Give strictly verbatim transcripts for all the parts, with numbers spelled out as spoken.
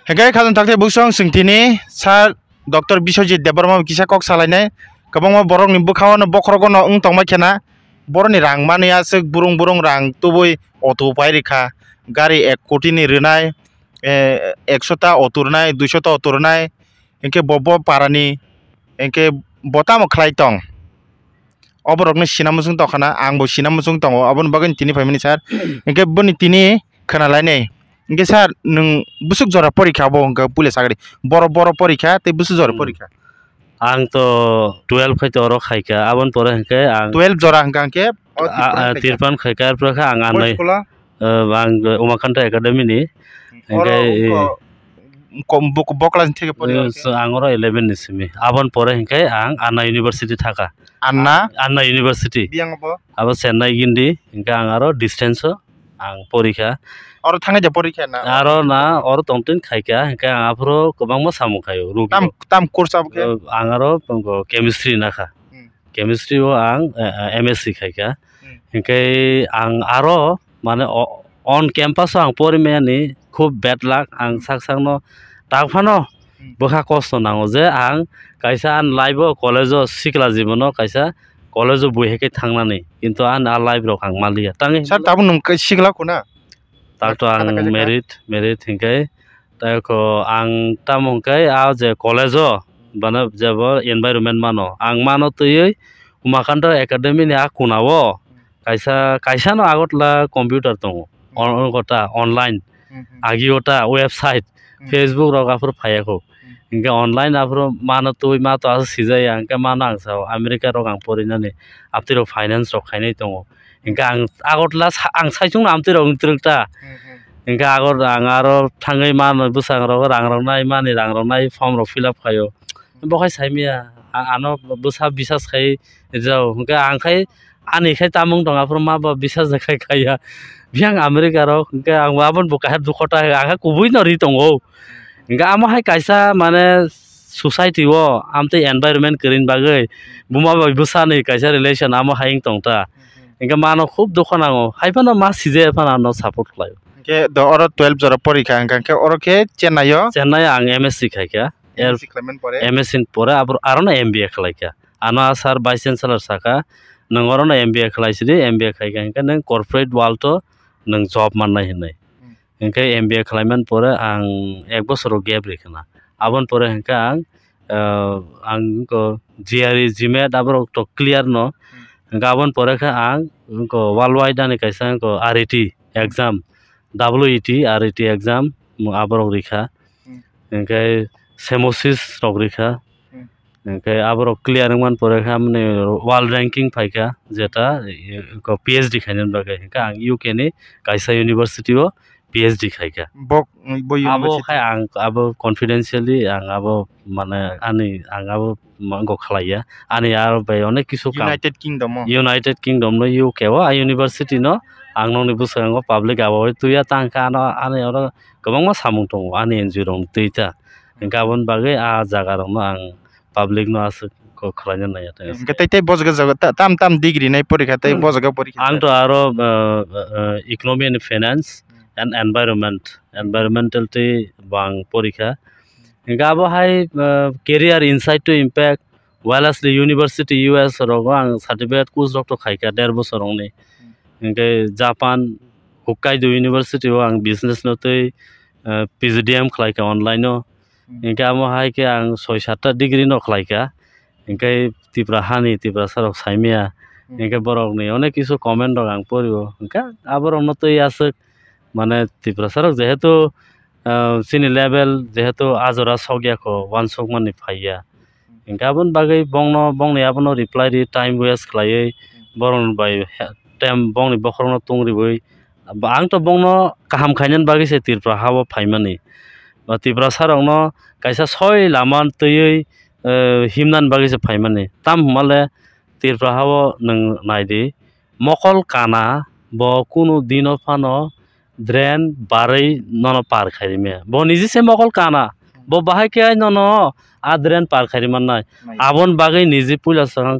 Hingke khajang takte busong sing tini sir Doctor Biswajit Debbarma kisa kok salainai, kwbangma borokni bwkhao no bokhorogo no wng tongma khena, boroni rang manwi aswk burung burung rang tubui auto pai rikha, gari ek koti ni rwnai, eh, ekso ta auto rwnai, duiso ta auto rwnai, hingke bo, bo parani, hingke bo tamo khlai tong. Oborokno sina muchung tongkhana, angbo sina muchung tongo, aboni bagwi tini phaimani sir. Hingke boni tini khwnalainai. Hingke sir, nwng bwswk jora porikha abo hingke puila sagri? Boro, boro porikha tei bwswk jora Hmm. porikha? Ang to twelve khai to oro khaikha, aboni pore hingke ang Twelve jora hingka hingke o a, a, Tirpan khai. Tirpan khaikha, arpore khe ang Boys anai, school o? eh, ang Umakanta Academy ni. Oro Hingke, wngkha, eh, kom-, bok-, bokla ni theke pori eh, oro khe? So ang oro eleven ni simi. Aboni pore hingke ang Anna University thaka. Anna? Anna University. Biyang bo? Abo Chennai Gindi, hingke ang aro distance o ang porikha. Oro thangwi je porikha na? Aro na, oro tongtwin khaikha, hingke ang aphuru kwbangma samung khaio, rugi Tam, rok. Tam course abo khe? Eh, ang aro tongo chemistry nakha. Hmm. Chemistry o ang, eh, eh, M S C khaikha. Hmm. Hingke ang aro mane o-, on campus o ang porimayani khub bad luck, ang Hmm. sak sakno tak phano Hmm. bwkha kosto nango je ang kaisa ani life o college o sikla jibono kaisa college o bui hai khe thangnani, kintu ani a life rok ang manliya. Tangwi Sir, tabuk nwng kai sikla kuna? Tak to Kata ang kaisa kha? Merit, merit hingke tai ko ang tamo hingke a je college o bana jebo environment mano, ang mano twiwi Umakanta Academy ni a kuna o kaisa, kaisa no Agartala computer tongo. On-, on kota online, Hmm, hmm. Agi ota website, Hmm. Facebook rok aphuru phaiya kho. Hmm. Hingke online aphuru mano twi ma to aswk sijaya, hingke mano ang sao America rok ang porinani, aptwi rok finance rok khainai tongo. Hingke ang Agartala sa-, ang saichung no amtwi rok wng twrwk ta. Hmm, hmm. Hingke Agartala ang aro thangwi mano bwsang rok rang rok nai, mani rang rok nai, form rok fill up khaio. Bo khai saimaya, a-, ano bwsa bisas khai rijao. Hingke ang khai ani khai tamung tong, aphuru ma ba bisas de khai khaiya. Biyang America rok, hingke ang bo aboni bo kaisa dukho ta, ang khe kubui no ri tongo. Hingke amo hai kaisa mane society o amtwi environment kwrwini bagwi buma bai bwsani kaisa relation amo hai wng tong ta. Hingke mano khub dukho nango, hai phano ma sijaya phano ano support khlaio. Hingke do oro twelve jora porikha, hingka khe oro khe Chennai o? Chennai o ang M S C khaikha. Er M S C khlaimani pore? M S C ni pore abro-, arono M B A khlaikha. Ano a sir Vice Chancellor sakha, "Nwng orono M B A khlai sidi, M B A khaikha hingkhe nwng corporate world o nwng job mannai," hinwi. Hmm. Hingkhe M B A khlaimani pore ang ek bosoro gap rikhana. Aboni pore hingkhe ang, ah, ang wngkha G R E, GMAT aborok to clear no. Hmm. Hingkhe aboni pore khe ang wngkha worldwide ani kaisa wngkha R E T exam, W E T, R E T exam, aborok rikha. Hmm. Hingkhe semosis rok rikha. Hmm. Hingkhe aborok clear wngmani pore khe amoni world ranking phaikha, jeta, eh, ko P H D khainani bagwi. Hingkhe ang U K ni kaisa university o P H D khaikha. Bok, bo Abo university khai ang abo confidentially ang abo mane ani ang abo mango khlaiya. Ani aro bai onek kisu kam. United Kingdom o? United Kingdom no U K o a university no ang nokni bwskango public abo twiya tangkha ano ani oro kwbangma samung tongo ani N G O rokni twi ta. Hingkhe aboni bagwi a jaga rokno ang public no aswk kok khlaina naiya tei. Hingkhe tei, tei bo jaga, jaga ta-, tam, tam degree nai porikha tei bo jaga porikha. Ang to aro, uh, uh, uh, Economy and Finance and Environment, Environmental tei bo ang porikha. Hingkhe abo hai, uh, Career Insight to Impact, Wellesley University, U S rogo ang certificate course rok to khaikha der bosor wngni. Hingkhe Japan, Hokkaido University o ang business no tei, uh, P G D M khlaikha online o. Hmm. Hingkhe amo hai khe ang soi satta degree no khlaikha. Hingkhe Tipra hani, Tiprasa rok saimaya. Hmm. Hingkhe borokni onek kisu comment rok ang porio. Hingkhe aborokno twi aswk mane Tiprasa rok jehetu, ah, chini level jehetu ajora sokya kho, uansukmani phaiya. Hingkhe aboni bagwi bongno, bongni abono reply ri time waste khlaiwi borokni bai he-, time bongni bokhorokno tungriwi Ba, ang to bongno kaham khainani bagwi se Tripura ha-o phaimani. Ba, Tiprasa rokno kaisa soi lama twiwi, eh, himnani bagwi se phaimani. Tam hwnmale Tripura ha-o nwng naidi, mokol kana bo kunu dino phano drain barwi nono par khairima. Bo niji se mokol kana. Bo bahai khe ai nono a drain par khairi mannai. Nai. Aboni bagwi niji puila swkang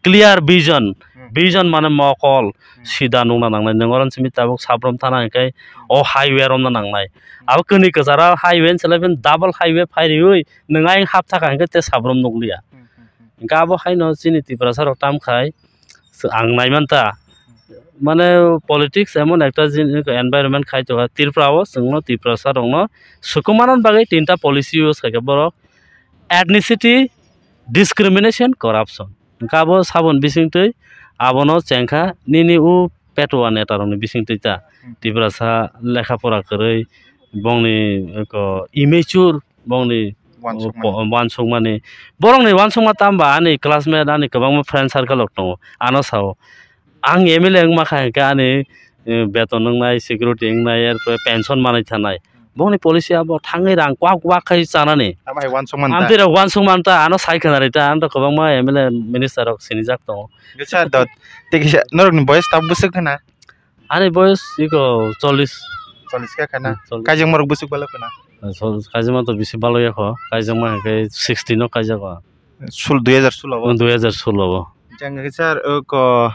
clear vision. Hmm. vision mane mokol sida nukna nangnai. Nwng oro simi tabuk Sabrom thana hwnkhe o highway romna nangnai. Abo kwnwi kwcharo highway ni slai phano double highway phai riwi nwng ayang hap thaka hwnkhe tei Sabrom nukliya. Hwnkhe abo haino chini Tiprasa rok tamkhai ang naimanta. Mane politics emon ekta jin-, environment khai tongo Tripura o, chwngno Tiprasa rokno swkang manna bagwi tinta policy use khaikha borok, ethnicity, discrimination, corruption. Hwnkhe abo saboni bisingtwi abono chengkha nini o petua neta rokni bisingtwi ta. Tiprasa lekha pora kwrwi, bongni eko immature, bongni uansukmani. Borokni uansukma tamba ani classmate, ani kwbangma friend circle rok tongo, ano sao. Ang M L A wngma kha hwnkhe ani, eh, beton wngnai, security wngnai, erpore pension manwi thanai. Bongni policy abo thangwi rang kwak kwak khai chanani. Tamo hai uansukmanta. Amtwi rok uansukmanta, ano sai khwnarwi ta, ano kwbangma M L A minister rok sinijak tongo. Kisa dot, tei kisa norokni boyes tabuk bwswk khna? Ani boyes iko chollish. Chollish khe khna? Hmm, chollish. Kaijakma rok bwswk balo khna? Kaijak-, kaijakma to bisi balo yakho, kaijakma hwnkhe sixty no kaijago. Sul-, dui hajar sulo o? Dui hajar sulo o. Jang khe sir, o ko,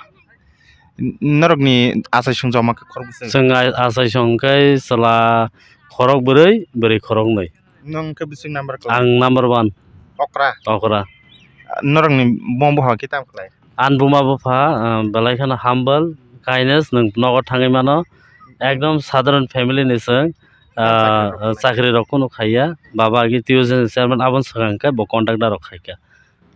norokni achaisong joma khe khorok bwswk? Chwng a-, achaisong khe chwla khorok bwrwi, bwrwi khorok nwi. Nwng khe bwswk number khlai? Ang number one. Okra? Okra. Norokni buma bupha khe tamo khlai? Ani buma bupha, ah, belai kheno humble, kindness, nwng nogo thangwi mano. Ekdom sadharon family ni chwng, ah, chakri rok kunu khaiya. Baba agi T U C ni chairman, aboni swkang khe bo contractor rok khaikha.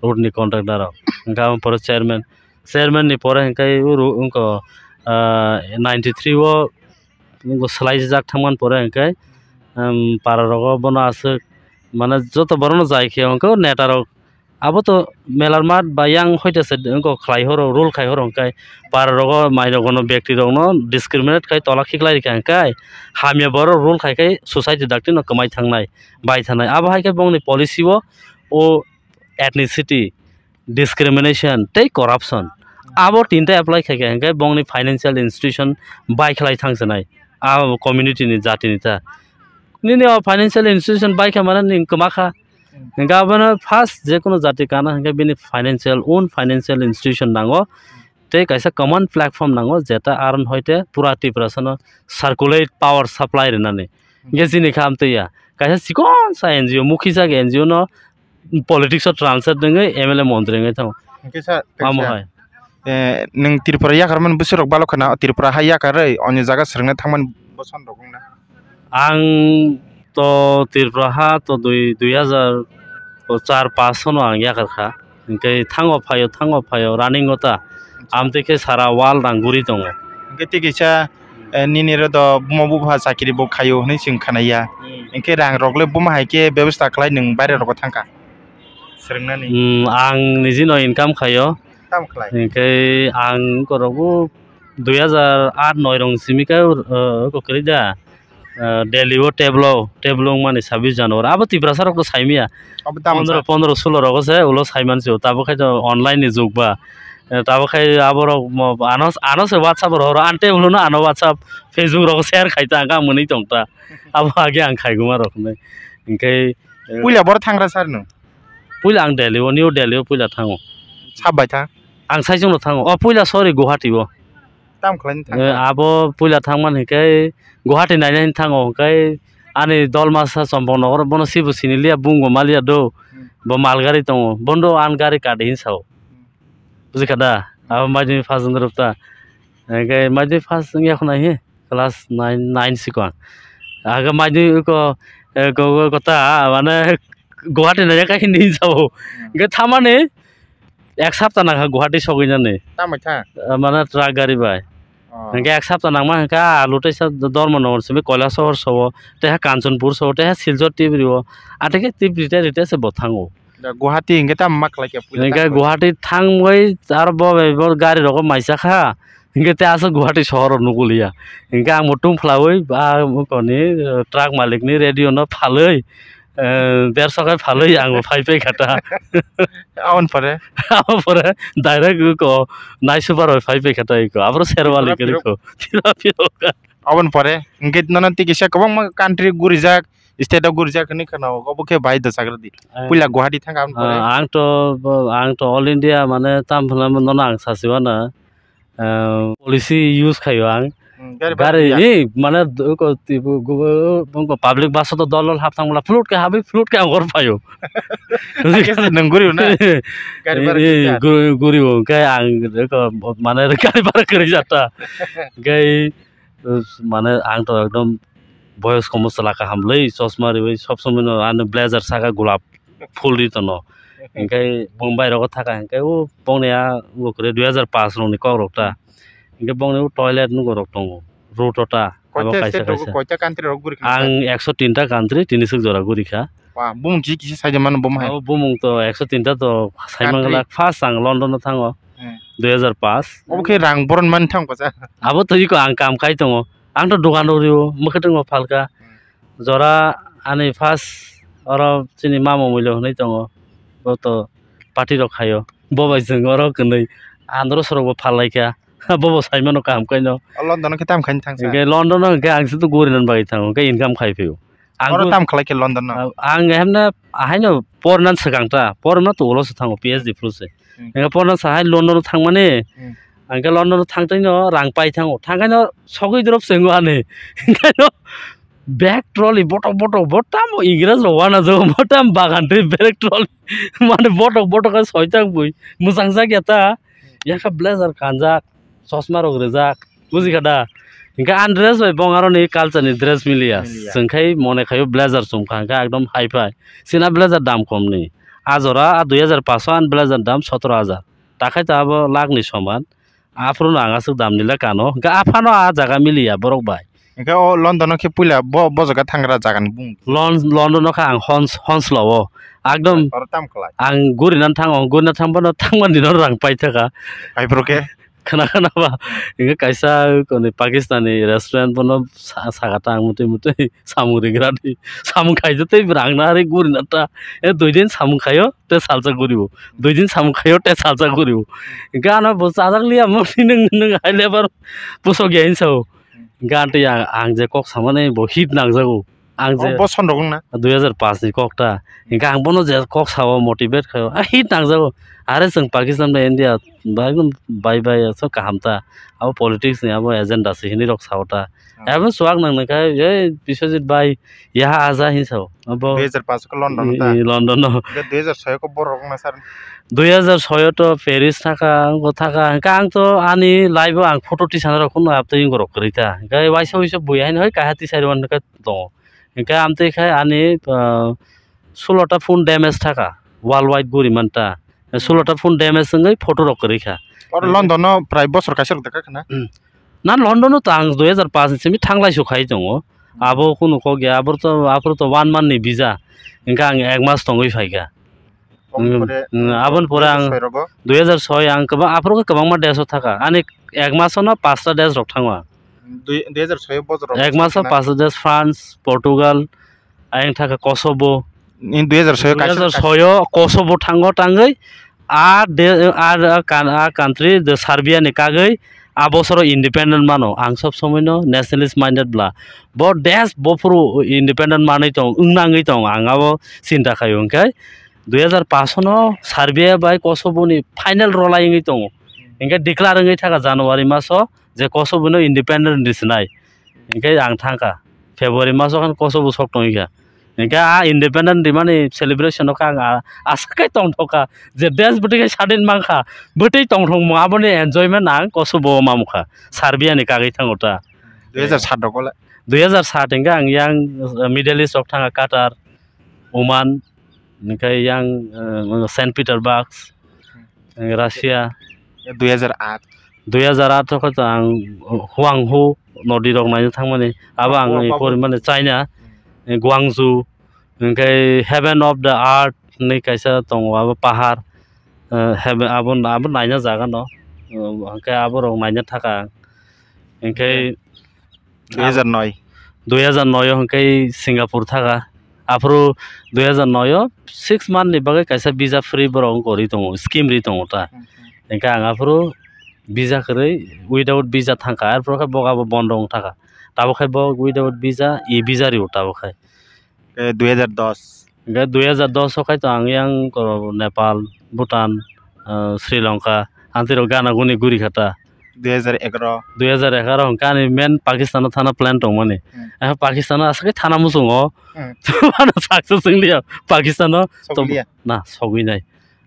Road ni contractor rok. Hwnkhe aboni pore chairman, chairman ni pore hwnkhe uru wngkha, ah, ninety three o wngkha swlaijak thangmani pore hwnkhe, um, para rogo bono aswk mane joto borokno jai khe hwnkhe o neta rok abo to melar mat ba yang hoite se wngkha khlai horo, rule khai horo hwnkhe para rogo mai rogo no bekti rokno discriminate khai tola khiklai rikha hwnkhe hamya borok rule khai khai society dakti no kwmai thangnai bai thangnai abo hai khe bongni policy o o ethnicity, discrimination tei corruption. Abo tinta apply khai kha hwnkhe bongni financial institution bai khlai thang swnai, a community ni jati ni ta. Nini o financial institution bai kha mane ning kwma kha. Hwnkhe abono first je kono jati kana hwnkhe bini financial, own financial institution nango. Tei kaisa common platform nango, jeta aron hoite pura Tiprasano circulate power supply rwnani. Hwnkhe chini kha amtwi ya. Kaisa chikon sa N G O, mukhi jak N G O no politics o translate wngwi M L A montri wngwi thango. Hwnkhe sa, amo hai. Eh, nwng Tripura yakarmani bwswk rok balo khna, Tripura hai yakarwi onyo jaga swrwngna thangmani boson rok wngna? Ang to Tripura ha to dui, dui hazar char pash sono ang yakar kha. Hwnkhe thango phaio, thango phaio, running o ta. Amtwi khe sara world ang guri tongo. Hwnkhe tei kisa, eh, nini ro do buma bupha chakiri bo khaio hwnwi chwng khanaiya. Hmm. Hwnkhe rang rok le buma hai khe bebostha khlai nwng baire rogo thangkha swrwngnani? Hmm, ang nijino income khaio. Tamo khlai? Hwnkhe ang korok o dui hazar aat noi rong simi khe, uh, kwrwi da. Ah, Delhi o teblo, teblo wngmani sabbish January. Abo Tiprasa rok to saimaya. Abo tamo pondro, sa. Pondro, sulo rogo se ulo saiman se. Tabuk khai to online ni jug ba. Eh, tabuk khai abo rok mo, ano, ano se WhatsApp ro horo. An teblo no ano WhatsApp, Facebook rogo share khai ta, ang mwnwi tong ta. Abo age ang khai guma rok ne. Hwnkhe, eh, puila bor thangra sir no? Puila ang Delhi o, New Delhi o puila thango. Sab bai thang? Ang saichung no thango. O puila, sorry, Guwahati o. Tam khlaina thang Eh, kha? Abo puila thangmani hwnkhe Guwahati naina hin thango, hwnkhe ani dolmasa Chompok nogoro bono sibo siniliya, bungo maliya do, Hmm. bo malgari tongo, bondo an gari kadi hin sao. Hmm. Bujikha da? Abo maidini first wngwi rwpta. Hwnkhe maidini first wngya khwna hi class nine, nine sikon. Aga maidini ko, eh, ko, ko, kota, mane Guwahati naina khe hin sao. Hmm. Hwnkhe thamani ek sapta nangkha Guwahati sogwi nani. Tamo kha? Eh, mane truck gari bai. Oh. Hwnkhe ek sapta nangma hwnkhe ah, Lutaisa Dharmanagar simi Kailasahar sao, tei ha Kanchanpur sao, tei ha Silchar Tibri o. Ate khe Tibri te rite se bo thango. Da Guwahati hwnkhe tamo ma khlai khe puila Hwnkhe tamo? Guwahati thangwi aro bo bai bo gari rogo maisa kha. Hwnkhe tei aswk Guwahati sohor o nukuliya. Hwnkhe ang bo tungphla wi, ah, koni, eh, truck malik ni radio no phalwi, eh, derso khai phalwi ang bo phai phai kha ta. Aboni pore? Aboni pore direct ko nai super bai phai phai kha ta iko. Abro serwali Tripura kiri phirok? Ko. Tripura phirok kha. Aboni pore, hwnkhe nono tei kisa kwbangma country gurijak, state o gurijak hinwi khwna, obo khe bai da chagra di. Eh. Puila Guwahati thang aboni pore? Ah, ang to, ang to all India mane tam phano nono ang sasiwano. ah, policy use khaio ang. Hmm, gari Gari bhara ni, mane, ko, tibu, gu-, gu-, public bus to dol dol hap thang bwla, flut khe habwi, flut khe ang hor phaio. Nang guri na? Gari bhara Eh, kwrwi jak. gu-, guri o, khe ang, ko, mane, gari bhara kwrwi jak ta. Khe, mane, ang to ekdom boyos komo chwla kaham lwi, chosma riwi, sob somoi no ano blazer saka gulap phul ri tono. Hinkhe bong bai rogo thaka hinkhe o bongni a o kwrwi dui hajar paanch rokni kok rok ta. Hinkhe bongni o toilet nugo rok tongo. Road o ta. Abo Koita kaisa state rogo, kaisa. Koita country rogo guri khna? Ang ekso tinta country tini swk jora guri kha. Wa, bumung kisi kisi sai de mano bumung hai. Abo bumung to ekso tinta to sai Country. Manglak. First ang London o thango. Hmm. Dui hajar paanch. Obo khe rang boron man thang kosa. Abo to iko ang kam khai tongo. Ang to dogan rok rio, mwkhwtwng bo phalka. Hmm. Jora ani first oro chini mama muilo hwnwi tongo. Bo to party rok khaio. Bo bai chwng oro kwnwi andro sorok bo phal lai kha. Bo bo sai mano kaham kaino. O London o khe tam khaini thangsa? Hinkhe London o hinkhe ang se to guri nan bagwi thango, hinkhe income khai phio. Ang Oro go- tam khlai khe London no? Ang hemne ahaino pornan swkang ta, porna to ulo se thango, P H D phuru se. Hmm. Hinkhe porna sa hai London o thangmani, Hmm. hinkhe London o thangtwi no rang pai thango, thangkhe no sogwi drop se wngo ani. Hinkhe no bag trolley botok botok bo tamo Ingres rok wana jago, bo tam bagan twi bag trolley mane botok botok khe soi tang bui mwchang jak ya ta, yakha blazer kanjak, chosma rok rijak, buji kha da? Hinkhe ang dress bai bong aroni culture ni dress miliya. Miliya. Chwng khai mone khaio blazer chum kha, hinkhe ekdom high fi. China blazer dam kom ni. A jora a dui hajar paanch so, ang blazer dam sotoro hajar. Takhai to abo lakh ni soman. Aphuru no ang aswk dam ni le kano. Hinkhe aphano a jaga miliya borok bai. Hinkhe o London o khe puila bo, bo jaga thangra jaga ni bung. Lon-, London o kha ang Hons-, Hounslow o. Ekdom Oro tam khlai? Ang gurina thango, gurina thangbono thangmani no rang paithaka. Haiphuru khe? Khna khna ba, hinkhe kaisa koni Pakistani restaurant bono sa-, sakha ta ang mutui mutui samung rigra di. Samung khaijak tei rang nari guri na ta. E dui din samung khaio, te salsa guribo. Dui din samung khaio, te salsa guribo. Hinkhe ano bo chajak liya, mani nwng, nwng hai lebar pusok ya hinsa o. Hinkhe ang tei ang, ang je kok samani bo hit nangjago. Ang je O, bo son rok wngna? Dui hajar paanch ni kok ta. Hinkhe ang bono je kok sao motivate khaio. A hit nangjago. Are chwng Pakistan bai India bai, bai, bai, so kaham ta. Abo politics ni abo agenda se hinwi rok sao ta. Hmm. Abo swak nang nang khe, "Ei, Biswajit bai, yaha aja," hin sao. Abo Dui hajar paanch khe London ta? I, i, London no. Hinkhe dui hajar soi khe borok wngna sar. Dui hajar soi to Paris thaka, wngkha thaka. Hinkhe ang to ani life o ang photo tisana rok kheno abtwi wngorok kwrwi ta. Hinkhe waisa waisa bui haino hai kaiha tisari wan khe tongo. Hinkhe amtwi khai ani, ah, sulota phone damage thaka, worldwide guri manta. Sulota phone damage wngwi photo rok kwrwi kha. Oro London no prai bosor kaisa rok dekha khna? Hmm. Na London no to ang dui hajar paanch ni simi thanglai su khai tongo. Abo kunu kok ya, aboro to, aphuru to one month ni visa. Hinkhe ang ek mas tongwi phaikha. Oboni Hmm, pore hmm, aboni pore ang dui hajar soi rogo? Dui hajar soi ang kwbang, aphuru khe kwbangma desh o thaka. Ani ek mas o no pasta desh rok thango ang. Dui, dui hajar soi o bosor rok Ek mas o thangna? Pasta desh, France, Portugal, ayang thaka Kosovo. Ni dui hajar soi o kaisa Dui hajar soi o Kosovo thango tangwi a de, a, a kan-, a country the Serbia ni kagwi a bosoro independent mano. Ang sob somoi no nationalist minded bla. Bo desh bophuru independent manwi tong, wng nangwi tong. Ang abo chinta khaio hinkhe dui hajar paanch no Serbia bai Kosovo ni final rwlai wngwi tongo. Hinkhe declare wngwi thaka January maso je Kosovo no independent rinai. Hinkhe ang thangkha. February maso khan Kosovo sok tongkha. Hinkhe a independent rimani celebration o khe ang a-, aswk khe tongthokha. Je desh bwtwi khe sadin mankha. Bwtwi tongthokmung aboni enjoyment ang Kosovo o mamkha. Serbia ni kagwi thango ta. Dui hajar sat rogo le? Dui hajar sat hinkhe ang yang, uh, Middle East rok thangkha, Qatar, Oman, hinkhe yang, uh, Saint Petersburg, uh, Russia. Dui hajar aat. Dui hajar aat o khe ang Huanghu nodi rok naina thangmani. Abo ang Bo-, bo-, porimani China, Guangzhou, hinkhe Heaven of the Earth hinwi kaisa tongo, abo pahar, uh, heaven, abo, abo naina jaga no, uh, hinkhe abo rok naina thaka ang. Hinkhe Dui hajar noi. Dui hajar noi o hinkhe Singapore thaka. Aphuru dui hajar noi o six month ni bagwi kaisa visa free borok wngkha ri tongo, scheme ri tongo ta. Hmm, hmm. Hinkhe ang aphuru visa kwrwi without visa thangkha, arpore khe bo abo bondo wng thaka. Tabuk khe bo without visa, e visa rio tabuk khe. Khe dui hajar dos. Hinkhe dui hajar dos o khai to ang yang, o, Nepal, Bhutan, ah, Sri Lanka, ang twi rok gana guni guri kha ta. Dui hajar egaro. Dui hajar egaro hwnkhe ani main Pakistano thana plan tongmani. Hmm. Eh, Pakistano aswk thana muchungo. Hmm. Ano success wnglia Pakistano. Sokliya. Na, sogwi nai.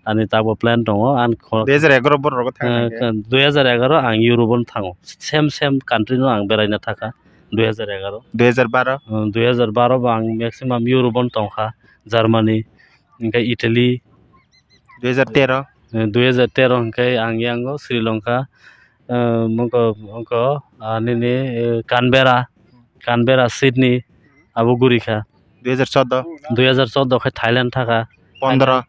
Ani tabuk plan tongo. Ang kho-, Dui hajar egaro borok rogo thangna eh, hwnkhe. Dui hajar egaro ang Europe-o thango. Same, same country no ang beraina thaka. Dui hajar egaro. Dui hajar baro. Hmm, dui hajar baro bo ang maximum Europe-o tongkha. Germany, hwnkhe Italy. Dui hajar tero. Eh, dui hajar tero hwnkhe ang yango Sri Lanka, eh, moko, moko, ah, nini, eh, Canberra, Canberra, Sydney, abo gurikha. Dui hajar chordo. Dui hajar chordo khe Thailand thaka. Pondro.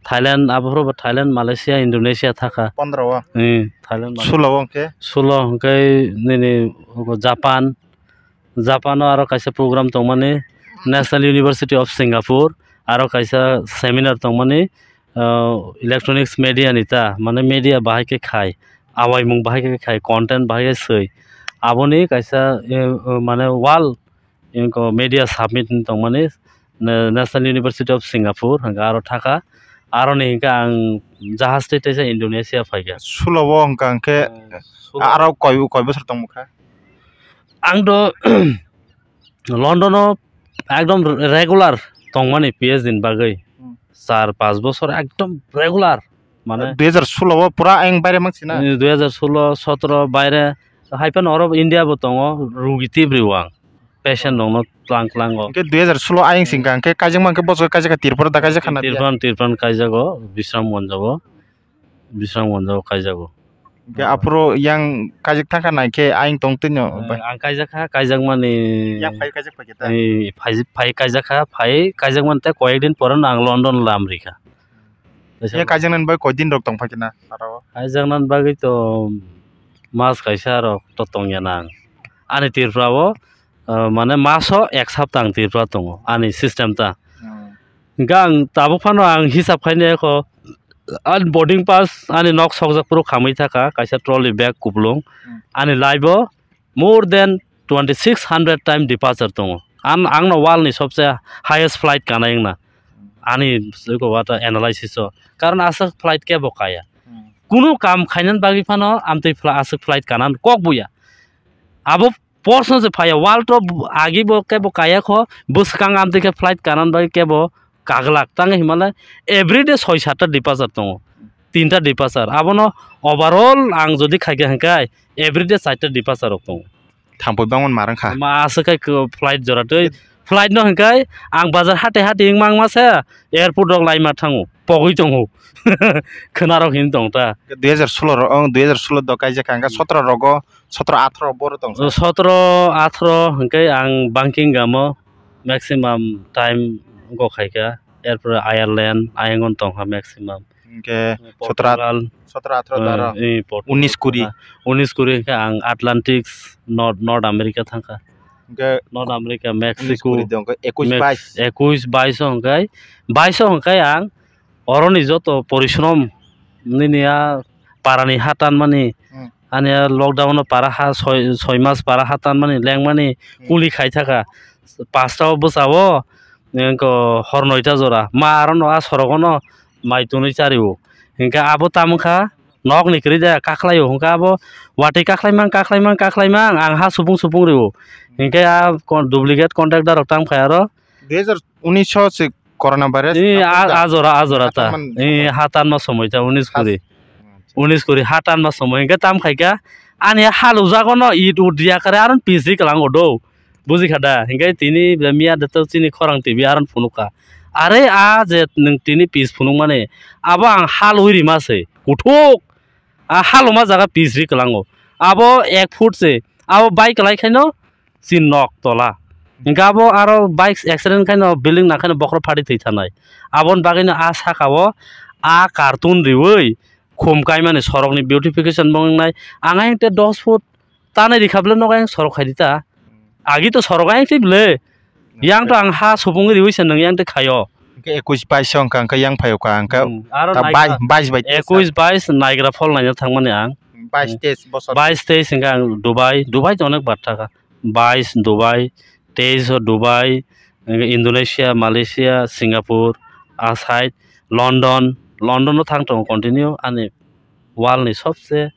Thailand, abo phuru bo Thailand, Malaysia, Indonesia thaka. Pondro o. Eh, Thailand, Malaysia. Sulo o hwnkhe? Sulo hwnkhe nini, oko Japan, Japan o aro kaisa program tongmani, National University of Singapore, aro kaisa seminar tongmani, ah, electronics media ni ta, mane media bahai khe khai, awaimung bahai khe khai, content bahai khe swi. Aboni kaisa, eh, mane wall, eh, media summit tongmani, Na-, National University of Singapore, hwnkhe aro thaka, aroni hwnkhe ang jahaj twi teisa Indonesia phaikha. Sulo o hwnkha hwnkhe, eh, sulo. Aro koi, koi bosor tongmukha? Ang do London o ekdom regular tongmani P H D ni bagwi. Hmm. Char, panch bosor ekdom regular. Mane dui hajar sulo o pura ayang baire mansina? Eh, dui hajar sulo, sotro baire. Hai phano oro India bo tongo, rugi tibri o ang. Patient rokno tlang tlango. Hwnkhe dui hajar sulo ayang singkha, hwnkhe kaijak mankhe bochor kaijak kha Tripura da kaijak khana. Tripura, Tripura kaijago, Bisramganj o. Bisramganj o kaijago. Hwnkhe aphuru yang kaijak thangkha naikhe ayang tong twino. Eh, ang kaijakha, kaijakmani. Yang phai kaijak phaikhe ta? Eh, phai, phai kaijakha, phai kaijakmani tei koyek din pore no ang London lam rikha. Yang kaijaknani bagwi koi din rok tong phaikhe na aro? Kaijaknani bagwi to mas kaisa rok to tongya nang. Ani Tripura o, eh, mane maso ek sapta ang Tripura tongo, ani system ta. Hmm. Hwnkhe ang tabuk phano ang hisab khainai kho, ani boarding pass, ani nok sokjak phuru khamwi thaka, kaisa trolley bag kuplung. Hmm. Ani life o more than twenty six hundred time departure tongo. Ang, ang no world ni sobse highest flight kanai wngna. Ani eko wata analysis o. Karon aswk flight kebo kaya. Hmm. Kunu kam khainani bagwi phano amtwi fla-, aswk flight kanan kok buya. Abo porson se phaiya, world o agi bo kebo kaya kho, bwskang amtwi khe flight kanan bai kebo kaglak. Tang hinmale everyday soi satta departure tongo, tinta departure. Abono overall ang jodi khaikha hwnkhe everyday chaita departure rok tongo. Thangpoi bangmani marang kha. Ma aswk khai kw-, flight jora twi. Flight no hwnkhe ang bazar hati hati wngma wngma se airport rok laima thango, pogwi tongo. Khwna rok hin tong ta. Dui hajar sulo ro-, ong, dui hajar sulo do kaijak kha, hwnkhe sotro rogo, sotro athro boro tong. Sotro athro hwnkhe ang banking gamo maximum time go khaikha. Airport Ireland, ayang on tongkha maximum. Hwnkhe Portugal. Sotro, sotro athro daro. Eh, eh, Portugal. Unis kuri. Unis kuri hwnkhe ang Atlantics, North, North America thangkha. Hwnkhe North America, Mexico. Unis kuri de hwnkhe ekush bais. Ekush bais o hwnkhe, bais o hwnkhe ang oroni joto porishrom nini a parani ha tanmani, hmm, ani a lockdown o para ha soi, soi mas para ha tanmani lengmani, hmm, kuli khai thaka. Pasta o bwsa o, hor noita jora. Ma arono a sorogono mai tonwi chario. Hinkhe abo tamo kha, nokni kwrwi de kakhlaio. Hinkhe abo watwi kakhlaimang, kakhlaimang, kakhlaimang, ang ha supung supung rio. Hinkhe a kon-, duplicate contractor rok tamo khai aro. Dui hajar unis o se corona virus. Ee, a, a jora, a jora ta. Ee, ha tanma somoi ta, unis kuri. Unis kuri, ha tanma somoi. Hinkhe tamo khaikha, ani ha lujago no it ut riya kare, aron pisi kwlango do. Buji kha da? Hinkhe tini miya de to chini khorang T V aron phunuk kha. Are a je nwng tini pis phunuk mani, abo ang ha lui rima se. Kuthuk. A ha luma jaga pis ri kwlango. Abo ek foot se. Abo bai kwlai khaino chin nok tola. Hinkhe abo aro bike accident khaino building nangkhaino bokhorok phari thwi thanai. Aboni bagwino a saka o a cartoon riwi khum kaimani sorokni beautification bo wngnai. Ang ayang te dos foot tanai rikha bwle nogo ayang sorok khai rita. Agi to sorok ayang twi bwle. Yang to ang ha supungwi riwi se nwng yang twi khaio. Hwnkhe ekush bais wngkha, hwnkhe yang phaio kha, hwnkhe hmm, aro ta naigra bai-, bais bai teis ekush bais naigra phol naina thangmani ang. Bais teis bosor. Bais teis hwnkhe ang Dubai, Dubai to onek bar thaka. Bais Dubai, teis o Dubai, hwnkhe Indonesia, Malaysia, Singapore, a side, London, London o thang tongo continue ani world ni sobse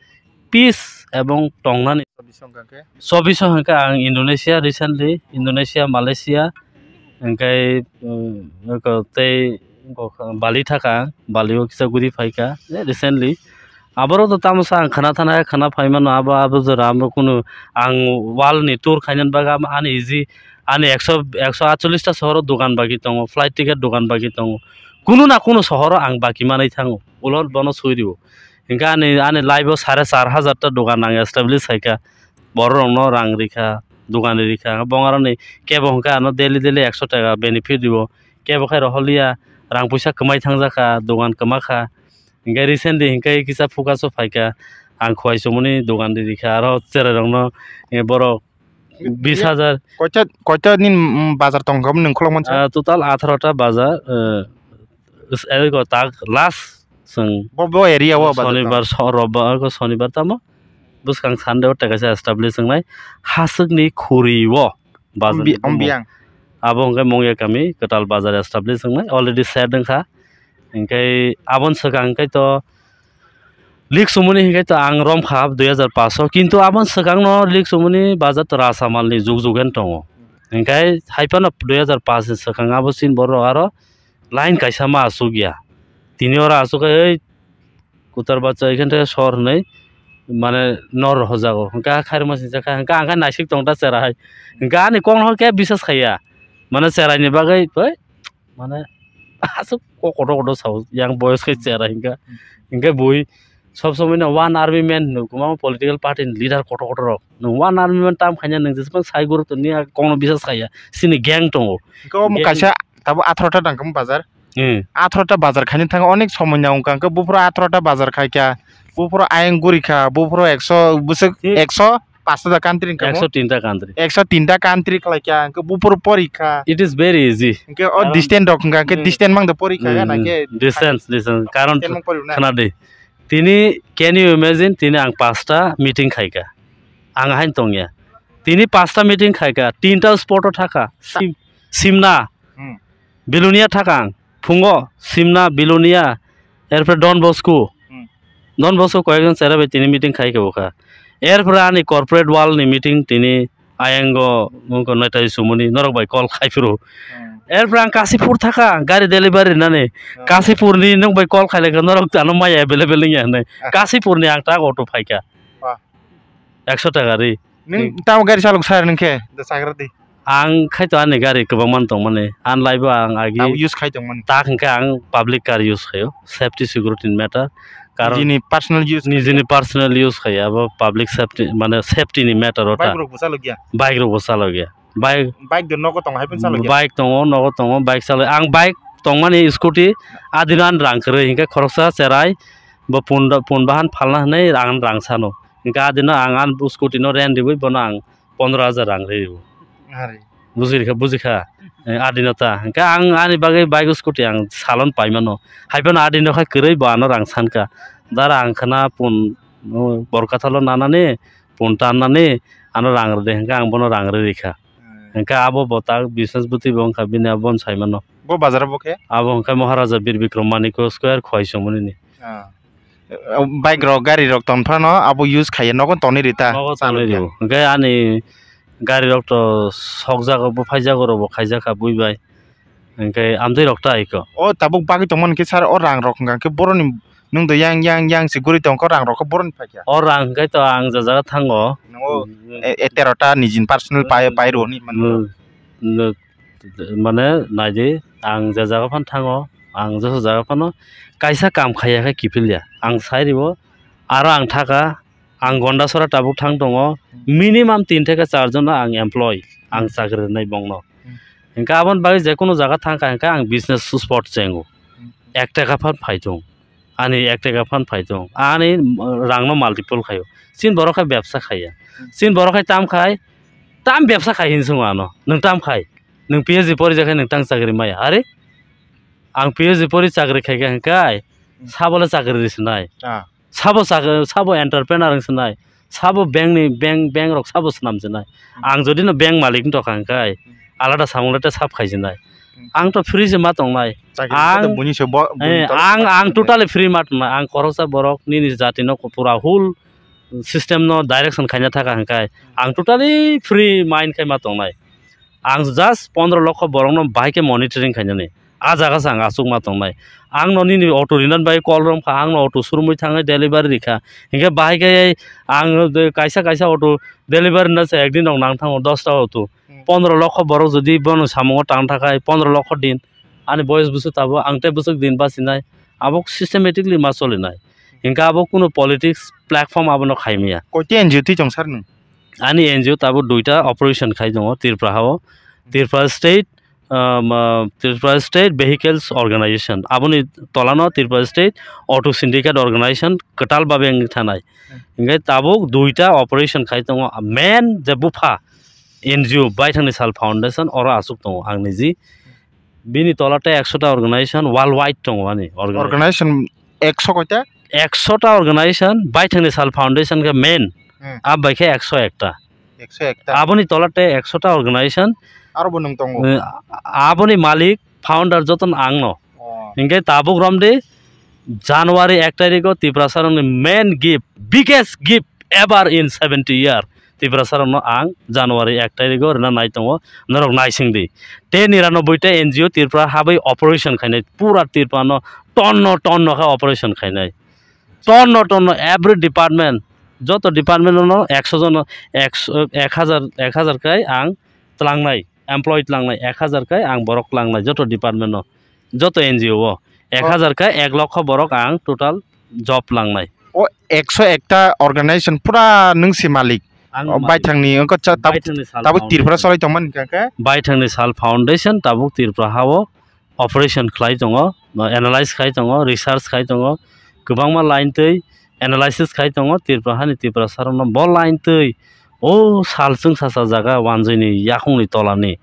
peace ebong tongnani. Chobbish hwnkhe? Chobbish hwnkhe ang Indonesia, recently Indonesia, Malaysia, hwnkhe, um, eko tei Bali thaka ang, Bali o kisa guri phaikha, eh, recently. Aborok to tamo sa ang khna thana, khna phaimano, abo, abo jora amo kunu ang world ni tour khainani bagwi amo ani easy, ani ekso, ekso atchollish ta sohoro dogan bagi tongo, flight ticket dogan bagi tongo. Kunu na kunu sohoro ang baki manwi thango, ulo bono sui rwo. Hingke ani, ani life o sare char hajar ta dogan ang establish khaikha. Borok rokno rang rikha, dogan rikha, bongarokni kebo hingke ano daily daily ekso taka benefit rwo. Kebo khe rohorliya, rang puisa kwmai thangjakha, dogan kwmakha. Hingke recently hingke kisa focus o phaikha, ang khowai chumuni dogan ri rikha, aro cherai rokno, eh, borok bis hajar. Koita, koita ni, mm, bazar tongkha nwng khulokmani? Ah, total atharo ta bazar, eh, s-, ego tak last chwng Bo, bo area o bazar tong. Sonibar, so-, robbar, ego sonibar tamo bwskang Sunday o tei kaisa establish wngnai, haswkni khuri o bazar Ombi-, ni bumung. Ombiang. Abo hwnkhe Mongya kami kwtal bazar establish wngnai, already set wngkha. Hingke aboni swkang hingke to leak sumuni hingke to ang romkha dui hajar paanch o, kintu aboni swkangno leak sumuni bazar to rasamalni jug jugen tongo. Hingke hai phano dui hajar paanch ni swkang abo chini borok aro line kaisa ma asuk ya. Tini oro asuk hai, ei kutar bacha ikhente sor hinui mane nor rohorjago. Hingke khairokma singsa kha, hingke ang khe naisik tong ta chera hai. Hingke ani kokno khe bisas khaiya. Mane cherai ni bagwi, oi, mane aswk kok kotor kotor sao, yang boyos khe chera hingke. Hingke bui sob somoi no one army man hino, kwbangma political party ni leader kotor kotor rok. Nwng one army man tam khaina nwng jeswk sai guru to niya kokno bisas khaiya. Chini gang tongo. Hingke omo gang kaisa tabo atharo ta nang khe bazar. Hmm. Atharo ta bazar khaina thang onek somoi na wngkha, hingke buphuru atharo ta bazar khai kha, buphuru ayang guri kha, buphuru ekso bwswk Hmm. ekso pasta da country wngkha mo? Ekso tinta country. Ekso tinta country khlai kha, hingke buphuru pori kha. It is very easy. Hingke o Karon distance rok hingka, hingke Hmm. distance mang da pori kha, Hmm, na hmm. khe Distance, distance. Karon distance mang pori na. Khna di. Tini, can you imagine? Tini ang pasta meeting khai kha. Ang hain tong ya. Tini pasta meeting khai kha, tinta spot o thaka. Sim-, Simna. Hmm. Bilonia thakang, phungo Simna, Bilonia, erpore Don Bosco. Hmm. Don Bosco koyekjon chera bai tini meeting khai khe bokha. Erpore ani corporate world ni meeting tini ayango wngkha Netai Sumuni norok bai call khai phuru. Hmm. Erpore ang Kasipur thaka gari delivery rinani. Hmm. Kasipur ni nwng bai call khai lekha norok ano maya available wngya hinui. Ah. Kasipur ni ang tak auto phaikha. Wah. Ekso taka ri. Nwng Hmm. tamo gari chalok sa nwng khe? Da chagra di. Ang khai to ani gari kwbangma tongmani. Ani life o ang agi Tamo use khai tongmani. Tak hwnkhe ang public car use khaio. Safety security ni matter. Karon Nijini personal use nijini personal use khaio. Abo public safety, mane safety ni matter o ta. Bike rok bo chalok ya? Bike rok bo chalok ya. Bike Bike do nogo tongo hai phano chalok ya? Bike tongo, nogo tongo, bike chalok. Ang bike tongmani scooty, adino ani rang kwrwi hwnkhe khoroksa cherai bo pun, pun bahan phalna hwnwi ang rang sano. Hwnkhe adino ang ani scooty no rent riwi bono ang pondro hajar rang rio. Ari. Bujikha, bujikha. Eh, adino ta. Hwnkhe ang ani bagwi bike scooty ang salon paimano. Haiphano adino khai kwrwi bo ano rang sankha. Dara ang khna pun, oh, borkathalo nanani, pun tannani, ano rang rwdi. Hwnkhe ang bono rang rwrikha. Hmm. Hwnkhe abo bo tak business bwtwi bo wngkha bini abo bono saimano. Bo bazar bo khe? Abo hwnkhe Maharaja Bir Bikram Manikya Square Khowai Chumuni ni. Ah. Bike rok, gari rok tong phano abo use khaiya, nogo tonwi rita. Nogo tonwi rio. Hwnkhe ani gari rok to sokjago, bo phaijago, rok bo khaijakha bui bai. Hwnkhe amtwi rok ta iko. O tabuk bagwi tongmani khe sir, o rang rok hwnkha khe boroni nwng do yang yang yang se guri tongkha, rang rok khe boroni phaikha. O rang hwnkhe to ang je jaga thango. Nongo Hmm. e, e, tero ta nijin personal pai, pai roni mano. Hmm. Hmm. Mane naidi, ang je jaga phano thango, ang joto jaga phano kaisa kam khaiya khe kiphilya. Ang sai rwo, aro ang thaka, ang Gondasora tabuk thang tongo, minimum tin theke char jono ang employee, ang chakri rwnai bongno. Hmm. Hwnkhe aboni bagwi je kunu jaga thang kha hwnkhe ang business spot chengo. Hmm. Ek taka phan phai thung. Ani ek taka phan phai thung. Ani rangno multiple khaio. Chini borok khe bebsa khaiya. Hmm. Chini borok khe tam khai, tam bebsa khai hinwi swngo ano. Nwng tam khai? Nwng P H D porijakhe nwng tang chakri maya. Are? Ang P H D pori chakri khaikha hwnkhe, Hmm. sabole chakri ri swnai. Ah. Sabo chakri, sabo entrepreneur wng swnai. Sabo bank ni, bank, bank rok sabo swnam swnai. Hmm. Ang jodi no bank malik wng tongkha hwnkhe, Hmm. alada samung le ta sap khai swnai. Hmm. Ang to free se ma tongnai. Chakri Ang, khe to buini se bo, buini eh, tole ang, ang totally free ma tongnai. Ang khoroksa borok nini jati no pura whole system no direction khaina thaka hwnkhe ang totally free mind khai ma tongnai. Ang just pondro lokho borokno bahai khe monitoring khainani. A jaga se ang achukma tongnai. Ang no nini auto rinani bagwi call romkha, ang no auto surumwi thangwi delivery rikha. Hinkhe bahai khe ang kaisa kaisa auto delivery rina se ekdin rok nang thango dosta auto. Hmm. Pondro lokho borok jodi bono samungo tang thakhai pondro lokho din, ani boyes bwswk tabuk, ang tei bwswk din bachinai, abo systematically ma cholinai. Hinkhe abo kunu politics platform abono khaimaya. Koite N G O twi tong sir nwng? Ani N G O tabuk duita operation khai tongo Tripura hao. Tripura State, um, uh, Tripura State Vehicles Organization. Aboni tolano Tripura State Auto Syndicate Organization kwtal babe wng thanai. Hinkhe tabuk duita operation khai tongo. Main je bupha N G O Baithangni Sal Foundation oro aswk tongo ang niji. Bini tola tei ekso ta organization worldwide tongo ani organ-, Organization ekso koita? Ekso ta organization, Baithangni Sal Foundation khe main. Hmm. Abo bai khe ekso ekta. Ekso ekta. Aboni tola tei ekso ta organization. Aro bo nwng tongo? Eh, aboni malik, founder jotono ang no. Oh. Hinkhe tabuk romdi January ek tarikh o Tiprasa rokni main gift, biggest gift ever in seventy year. Tiprasa rokno ang January ek tarikh o rina nai tongo, norok naising di. Tei niranoboi ta N G O Tripura habai operation khainai, pura Tripura no tonno tonno khe operation khainai. Tonno tonno every department, joto department no ekso jon, ekso, ek hajar, ek hajar kai ang tlangnai, employee tlangnai, ek hajar kai ang borok tlangnai joto department no, joto N G O o ek hajar kai ek lokho borok ang total job langnai. O ekso ekta organization pura nwng si malik. Ang O malik. Baithangni wngkha cha-, tabuk, Baithangni Sal tabuk Tripura Foundation. Solai tongmani hwnkha khe? Baithangni Sal Foundation tabuk Tripura hao operation khlai tongo, analyze khai tongo, research khai tongo, kwbangma line twi analysis khai tongo Tripura hani Tiprasa rokno bo line twi o sal chwngsacha jaga Wanjoini yakungni tolani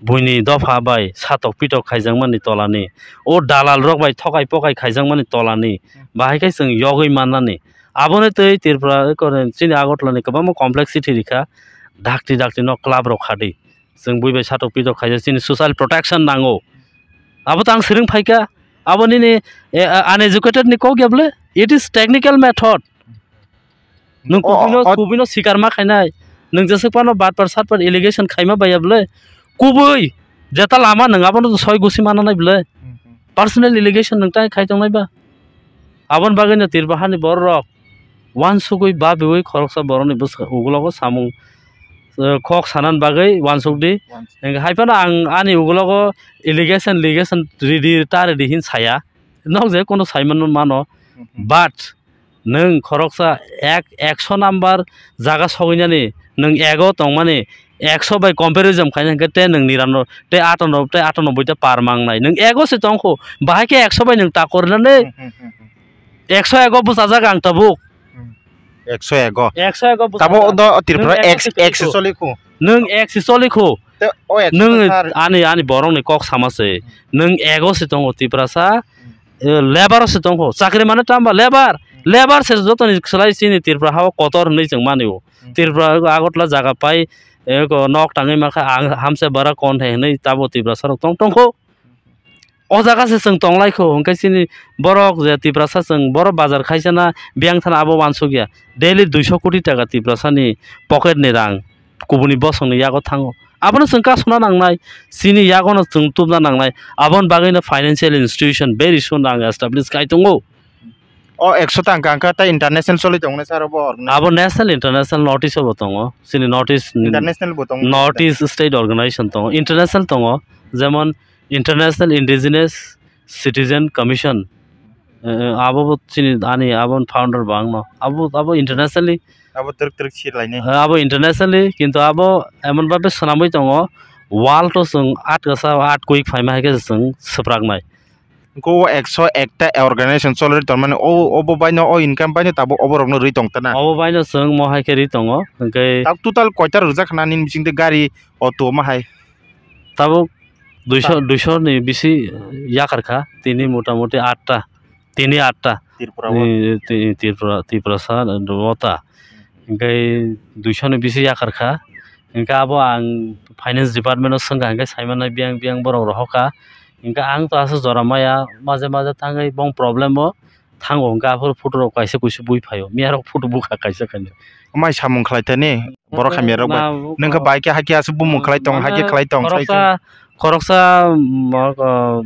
buini dopha bai satok pitok khaijakmani tolani, o dalal rok bai thokai pokai khaijakmani tolani bahai khe chwng yogwi mannani. Aboni twi Tripura chini Agartala ni kwbangma complex city rikha, dakti dakti no club rok khadi. Chwng bui bai satok pitok khaijak chini social protection nango. Abo to ang swrwng phaikha. Abo nini, eh, uneducated ni kok ya bole? It is technical method. Nwng O, o, kubui no, o. Kubui no sikar ma khainai. Nwng jeswk phano batpar satpar allegation khaima baiya bole. Kubui jeta lama nwng abono soi gusi mana nai bole. Hmm, hmm. Personal allegation nwng tai khai tongnai ba. Aboni bagwi no Tripura hani borok rok wansugwi babiwi khoroksa borokni bwswk ugulogo samung, eh, kok sanani bagwi wansukdi. Wansuk. Hingke hai phano ang ani ugulogo allegation, allegation ridi ta ridi hin saya. Nok je kono saimano mano. Hmm, hmm. But nwng khoroksa ek, ekso number jaga sogwinani nwng ego tongmani ekso bai comparison khaina hwnkhe tei nwng nirano tei atano tei atanoboi ta par mangnai. Nwng ego se tongkho, bahai khe ekso bai nwng ta korinani? Hmm, hmm, hmm, hmm. Ekso ego bwchajak ang tabuk. Hmm. Ekso ego. Ekso ego bwchajak. Tabo do Tripura nwng ego X, se X tongkho. Solikho. Nwng X solikho. Te o ekso Nwng sar. Ani, ani borokni kok sama se. Hmm. Nwng ego se tongo Tiprasa. Hmm. Eh, labour se tongkho, chakri mane tamo ba labour, labour se jotoni swlai chini Tripura hao kotor hinwi chwng mani o. Hmm. Tripura Agartala jaga pai, eh, ko nok tangwi mankha, ang hamse bara kon he hinwi tabo Tiprasa rok tong tongkho. O jaga se chwng tonglaikho, hwnkhe chini borok je Tiprasa chwng borok bazar khaisana biyang thana abo wansukya. Daily duiso koti taka Tiprasani pocket ni rang kubuni bosongni yago thango. Abono chwng kasuna nangnai, chini yagono chwng tubna nangnai. Aboni bagwino financial institution very soon ang establish khai tongo. O ekso ta hwnkha, hwnkha tei international choli tongo sir, obo organization? Abo national, international notice obo tongo. Chini notice, international bo tongo? Notice state organization tongo, international tongo, jemon International Indigenous Citizen Commission. Eh, eh, abo bo chini ani abo founder bo ang no. Abo, abo internationally. Abo twrwk twrwk si lainai. Eh, abo internationally, kintu abo emon babe swnamwi tongo, world o chwng atkasa, atkwi phaima hai khe chwng swpraknai. Hwnkhe o ekso ekta organization cholwi tongmani, o, obo baino, o income baino tabuk oborokno rwi tongtana. Obo baino chwng mo hai khe rwi tongo, hwnkhe. Tabuk total koita rwjak khna nini bisingtwi gari, auto ma hai? Tabuk duiso, ta- duiso ni bisi yakar kha, tini mota moti atta, tini atta. Tripura o? Ni, ti-, Tripura, Tiprasa, wota. Hwnkhe duiso ni bisi yakar kha. Hwnkhe abo ang finance department o swngkha, hwnkhe saimanai biyang biyang borok rohorkha. Hwnkhe ang to aswk jora maya, maje maje thangwi bong problem o thango, hwnkhe aphuru photo rok kaisa kuisu bui phaio, miya rok photo bukha kaisa kainwi. Mai samung khlai tani, borok hamya rok bai. Nwng khe bai khe hakhe aswk bumung khlai tong, hakhe khlai tong, khlai tong. Khoroksa, khoroksa, mo-, o,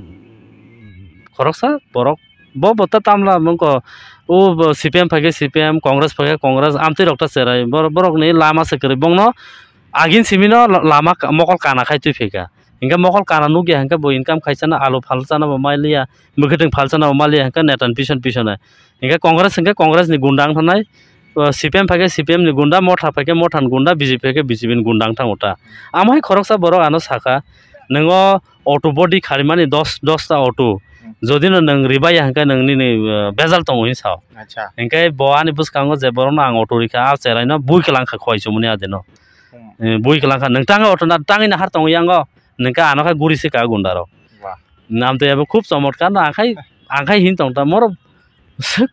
khoroksa borok bo bota tamla mungko, o bo C P M phaikhe C P M, Congress phaikhe Congress, amtwi rok ta cherai. Bor-, borokni lama se kwrwi, bongno agin simino la-, lama ka-, mokol kana khai twi phaikha. Hinkhe mokol kana nukya hinkhe bo income khaisano, alu phalsano bo maliya, mwkhwtwng phalsano bo maliya hinkhe netani pison pisonai. Hinkhe Congress hinkhe Congress ni gunda wng thanai, o, C P M phaikhe C P M ni gunda, Motha phaikhe Motha ni gunda, B J P phaikhe B J P ni gunda wng thango ta. Amo hai khoroksa borok ano sakha, nwng o auto body kharimani dos, dos ta auto. Hmm. Jodi no nwng ribaya hinkhe nwng nini, o, bejal tongo hin sao. Acha. Hinkhe bo ani bwskango je borokno ang auto rikha, a cheraino bui kwlangkha khwai chumuni adino. Hmm. Eh, bui kwlangkha, nwng tangwi auto na tangwi nahar tongo yango, nwng khe ano khe guri se ka gunda rok. Wah. Nam to abo khub chomotkar no, ang khai, ang khai hin tong ta, moro swk,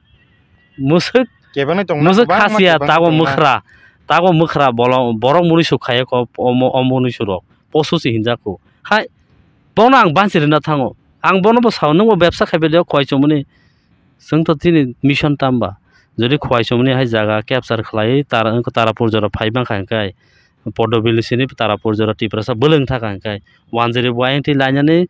muswk, kebengwi tong muswk khasiya, kebengwi tongma. Tago mwkhra, tago mwkhra, bolo-, borok muni suk khaiya ko, omo, omo muni surok, posu se hinjak ko. Hai, bono ang bansi rina thango. Ang bono bo sao, nwng bo bebsa khaibai de, khwai chumuni. Chwng to chini mission tamba. Jodi khwai chumuni hai jaga capture khlai, Tara, Tarapur jora phai mankha hwnkhe, Poddo village ni Tarapur jora Tiprasa bwlwng thaka hwnkhe, Wanjri bo ayang twi lainani,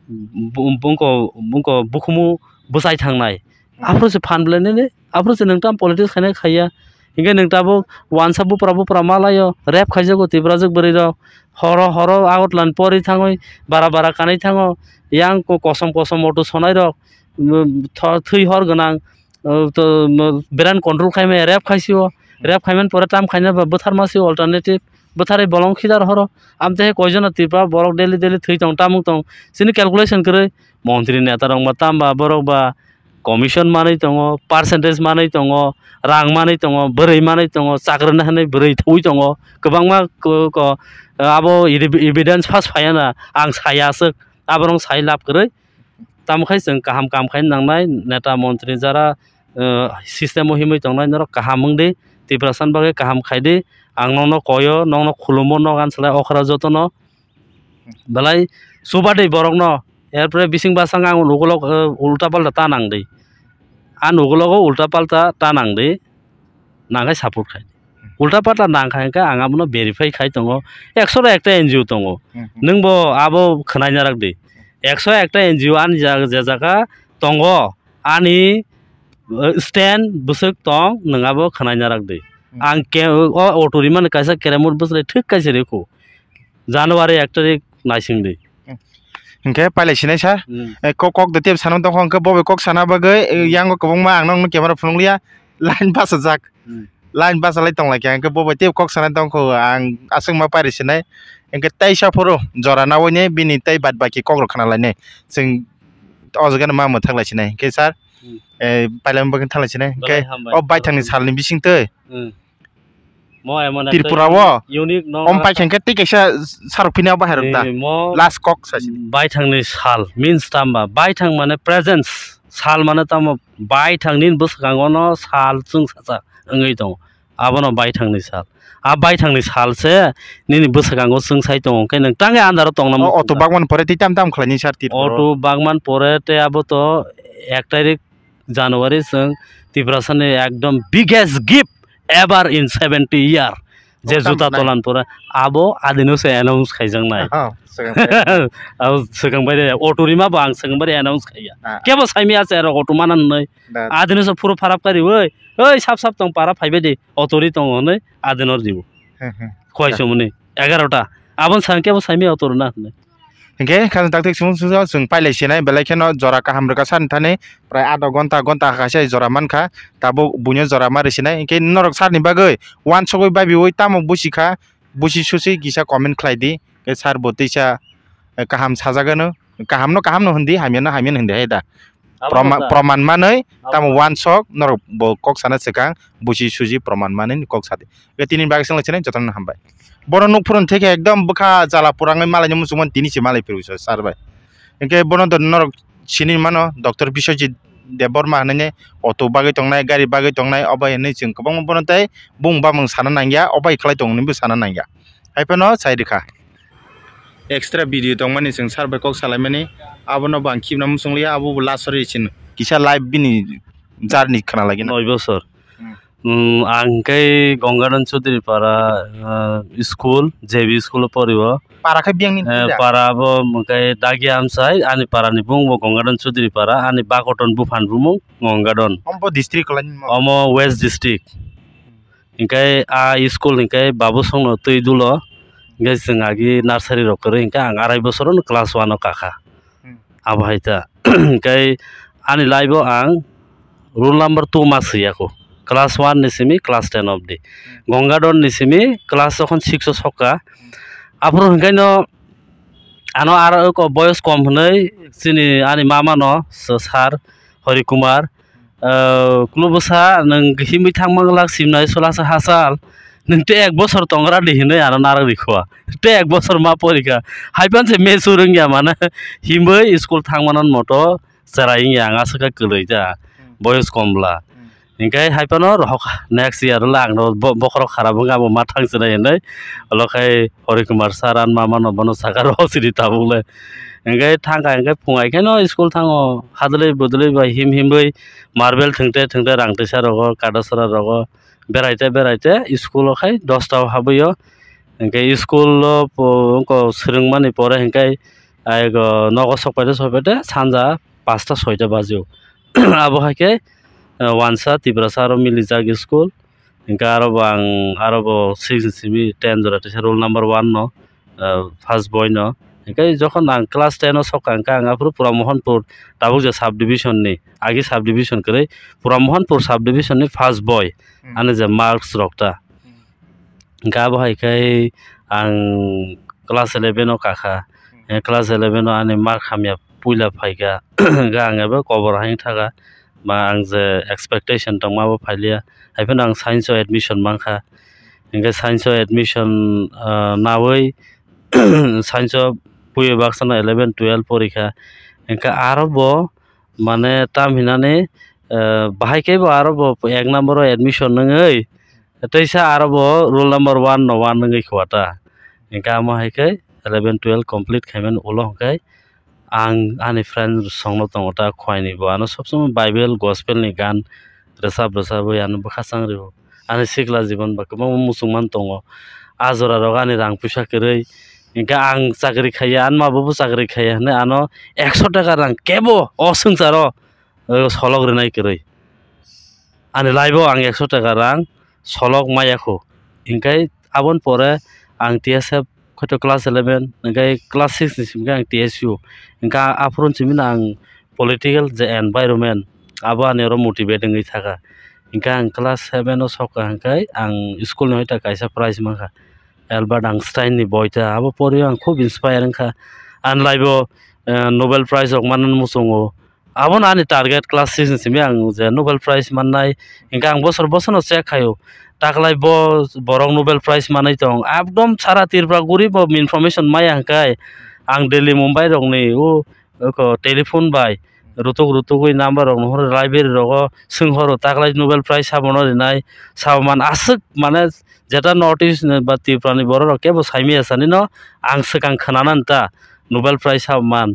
bu-, bungko, bungko bukhumu bwchai thangnai. Aphuru se phan bwlainani, aphuru se nwng tamo politics khainai khaiya. Hinkhe nwng tabuk wansa bupra bupra malaio, rape khaijago Tiprajwk bwrwi rok. Horo horo Agartala ni pori thangwi bara bara kanwi thango. Yang ko-, kosom kosom auto sonai rok, um, tho-, thwi hor gwnang, uh, to, um, brand control khaimaya rape khaisio. Rape khaimani pore tam khaina ba bwtharma sio alternative. Bwtharwi bolong khidar horo. Amtwi hai koijono Tripura borok daily daily thwi tong, tamung tong. Chini calculation kwrwi montri neta rok ba tamba borok ba commission manwi tongo, percentage manwi tongo, rang manwi tongo, bwrwi manwi tongo, chakri nai hinwi bwrwi thwi tongo, kwbangma ko-, ko-, abo evi-, evidence pass phaiya na, ang saya aswk, aborok sai lab kwrwi. Tamo khai chwng kaham kam khai nangnai, neta montri jara, eh, system o himwi tongnai norok kaham wng di, Tiprasa ni bagwi kaham khai di, ang nokno koyo, nokno khulumo, nok ansalai okra jotono. Belai chuba de borokno, er pore bising bwskango ang ukulok, eh, ulta palta ta nang de. Ang ukulogo ulta palta ta nang de, nang khai support khai. Ulta palta nang khai hwnkhe ang abono verify khai tongo. Ekso ta ekta N G O tongo. Hmm, hmm. Nwng bo abo khwnai narak de. Ekso ekta N G O ani jaga, je jaga tongo, ani, eh, stand bwswk tong, nwng abo khwnai narak de. Hmm. Ang ke, o auto rimani kaisa keremut bwswk thik kaisa rikhu. January ek tarik naising di. Hinkhe pailai sinai sir. Hmm. Eh, kok, kok de tep sana tongkho, hinkhe bo bai kok sana bagwi, eh, hmm, yango kwbangma ang nokno camera phunukliya, line bachajak. Hmm. Line bachalai tonglaikha, hinkhe bo bai tep kok sana tongkho, ang aswk ma pailai sinai. Hinkhe teisa phuru jora nawi ni bini tei bad baki kok rok khna lainai. Chwng o jaga no ma mwthak lai sinai. Hinkhe sir, hmm, eh, pailai bagwi thanglai sinai. Hinkhe belai hambai. O baithang ni sal ni bising twi. Hmm. Mo emon ekta Tripura o unique, unique no om pai khe tei kaisa sarok phini o bahai rok da. Ni mo last kok sa sini. Baithang ni sal means tamba, baithang mane presence, sal mane tamo baithang nini bwskango no sal chwng sacha wngwi tongo. Abono baithang ni sal. A baithang ni sal se nini bwskango chwng sai tongo, khe nwng tangwi andaro tongna muchung. O auto bagman pore tei tam tam khlai ni sir Tripura o. Auto bagman pore tei abo to ek tarik January chwng Tiprasa ni ekdom biggest gift ever in seventy year, je juta tolan pore abo adino se announce khaijaknai. Oh, swkang bai. Abo swkang bai de, auto rima bo ang swkang bai de announce khaiya. Ah. Kebo saimya se rok auto mana nai. Da. Adino se phuru pharap kari oi. Oi sap sap tong para phaibai de, auto ri tong honoi adino ribo. Hmm, hmm. Khwai somoni egarota. Abon sang kebo saimya auto rina honoi. Hinkhe khajang taktik sung sung chwng pailai sinai, belai kheno jora kaham rwkha sani thani, prai adha gonta, gonta kaisa jora mankha, tabuk buino jora ma rwsinai. Hinkhe norok sarni bagwi uansukwi babiwi tamo busikha, busi susi kisa comment khlai di, khe sir bo tisa, eh, kaham sajagano, kahamno kahamno hwndi, hamyano hamyano hwndi hai da. Abo proman, kok da. Proman manwi, abo tamo kok da. Uansuk norok bo kok sana swkang, busi susi proman manwi kok sadi. Khe tini bagwi swnglaisini jotono hambai. Bono nukphuru theke ekdom bwkha jala purangwi malaini muchungmani tini se malai phuru sir bai. Hinkhe bono do norok sini mano Doctor Biswajit Debbarma hinwi auto bagwi tongnai, gari bagwi tongnai, obo hinwi chwng kwbangma bono tei bumung bamung sana nangya, obo hai khlai tongo hinwi bo sana nangya. Hai phano sai rwkha. Extra video tongmani chwng sir bai kok salaimani, abono bo ang khibna muchungliya, abo bo last ori chini. Kisa live bini jarni khna lagi na. Noi bosor. Hmm. Hmm, ang khe Gongadon Chaudhary para, ah, school, J B school o pori o. Para khe biyang ni Eh, pura? Para bo hwnkhe Dagi Amsai, ani para ni bung bo Gongadon Chaudhary para, ani bakoton buphan bumung Gongadon. Omo district kalaini mo? Omo West District. Hingkhe a school hingkhe Babusongno twi dulo, hingkhe chwng agi nursery rok kwrwi hingkhe ang arai bosorono class one o kakha. Hmm. Abo hai ta. Hingkhe ani life o ang roll number two ma swi ya kho. Class one ni simi class ten obdi. Hmm. Gongadon ni simi class jokhon six o sokka. Hmm. Aphuru hingkhe no ano aro ko boyos kom hwnwi chini ani mama no sir Hari Kumar, ah, Kulubusa, nwng himwi thangma glak simnai sulasa hachal, nwng tei ek bosor tongra di hinwi ano narwk rikho. Tei ek bosor ma porikha. Haipan se mesu rwngya mane himwi school thangmano moto cherai wngya ang aswk khe kwlwi ta. Hmm. Boyos kom bla. Hmm. Hinkhe haiphano rohok next year le ang no bo-, bokhorok kharap wngkha, abo ma thang chinai hinwi. Olo khai Hari Kumar sir ani mama no bono saka rohok sidi tabuk le. Hinkhe thangkha hinkhe phung ai kheno school thango hadwlwi budwlwi bai him himwi marble thwngte thwngte rang twisa rogo, kada sora rogo beraite beraite school o khai dosta o habwi o. Hinkhe school o po-, wngkha swrwngmani pore hinkhe ai go nogo sokpaide sokpaide sanja pasta soita baji o. Abo hai khe, eh, wansa Tiprasa aro milijak school. Hinkhe aro bo ang, aro bo six ni simi ten jora teisa roll number one no, eh, first boy no. Hinkhe jokhon ang class ten o sokha hinkhe ang aphuru Pura Mohanpur tabuk je sub division ni, agi sub division kwrwi Pura Mohanpur sub division ni first boy. Hmm. Ani je marks rok ta. Hmm. Hinkhe abo hai khe ang class eleven o kakha. Hmm. Eh, class eleven o ani mark hamya puila phaikha. Hinkhe ang abo kobor hai thaka. Ba ang je expectation tongma abo phailiya. Haiphano ang science o admission mankha. Hinkhe science o admission, ah, nawi science o puiwi baksa no eleven twelve porikha. Hinkhe aro bo mane tam hinani, ah, bahai khe bo aro bo ek number o admission wngwi teisa aro bo roll number one no one wngwi kho ta. Hinkhe amo hai khe eleven twelve complete khaimani ulo hinkhe ang ani friend songno tongo ta, Khwaini bo ano sob somoi Bible, gospel ni gan rwchap rwchapwi ano bwkha chang rio. Ani sikla jibon ba kwbangma muchungma tongo. A jora rok ani rang puisa kwrwi, hinkhe ang chakri khaiya, ani ma bo bo chakri khaiya hinwi ano ekso taka rang kebo o swngcharo, o, solok rwnai kwrwi. Ani life o ang ekso taka rang solok maya kho. Hinkhe aboni pore ang T S F khoito class eleven, hinkhe class six ni simi khe ang T S U. Hinkhe aphuru simi no ang political je environment abo ani oro motivate wngwi thaka. Hinkhe ang class seven o sokha hinkhe ang school ni hoita kaisa prize mankha. Albert Einstein ni boi ta abo pori ang khub inspire wngkha. Ani life o, eh, Nobel Prize rok manna muchungo. Abono ani target class six ni simi ang je Nobel Prize mannai, hinkhe ang bosor bosor no check khaio. Taklai bo borok Nobel Prize manwi tong, ekdom sara Tripura guri bo information maya hinkhe ang Delhi Mumbai rokni o, o ko telephone bai rutuk rutugwi number rok no horo, library rogo swng horo taklai Nobel Prize sabono rinai, saboman aswk mane jeta North East ni ba Tripura ni borok rok kebo saimaya sani no ang swkang khwnanani ta Nobel Prize saboman.